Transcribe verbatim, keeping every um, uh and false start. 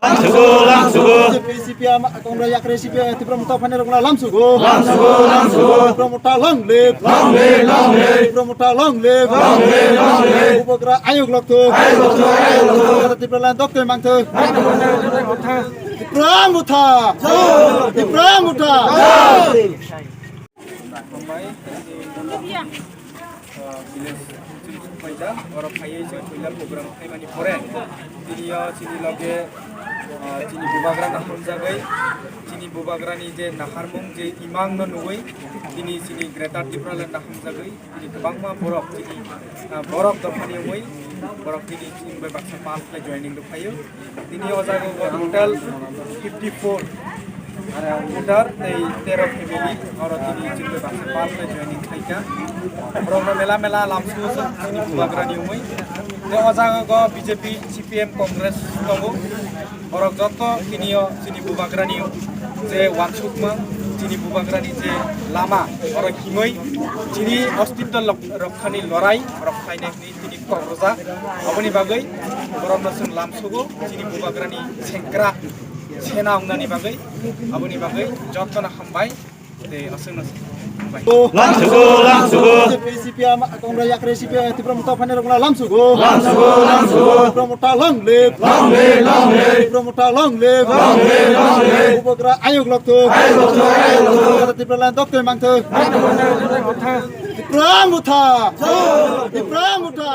Langsugo, langsugo. B J P, C P M, Congress, yakre C P M, Tipra Motha phainai rokno lamsugo. Langsugo, langsugo. Tipra Motha long live. Long live, long live. Tipra Motha long live. Long live, long live. Bubagra ayuk lokthok. Ayuk lokthok, ayuk lokthok. Tipraland doktwi mangthok. Tipra Motha. Tipra Motha. Hambai, ah, village council Supaida, oro phaiwi chwng puila program khaimani pore, tini o chini loge, ah, chini bubagra no hamjagwi, chini bubagrani je naharmung je imang no nugwi, tini chini Greater Tipraland no hamjagwi, tini kwbangma borok chini, ah, borok dophani wngwi, borok tini chini bai baksa pal khlai joining rw phaio. Tini o jaga o total fifty four voter tei tero family oro tini chwngwi baksa pal khe joining khaikha. Borokno mela mela lamsugo chwng chini bubagrani wngwi. Tei o jaga o B J P, C P M, Congress tongo. Borok joto tini o chini bubagrani je wansukma, chini bubagrani je lama, oro himwi chini ostitto lok-, rokhani lorai rok khlainai. Tini kok rwjak, aboni bagwi borokno chwng lamsugo, chini bubagrani sengkra sena wngnani bagwi, aboni bagwi jotono hambai tei aswkno hambai. Lamsugo, lamsugo. B J P, C P M, Congress, yakre C P M, Tipra Motha phainai rokno lamsugo. Lamsugo, lamsugo. Tipra Motha long live. Long live, long live. Tipra Motha long live. Long live, long live. Bubagra ayuk lokthok. Ayuk lokthok, ayuk lokthok. Tipraland doktwi mangthok. Tipra Motha. Tipra Motha.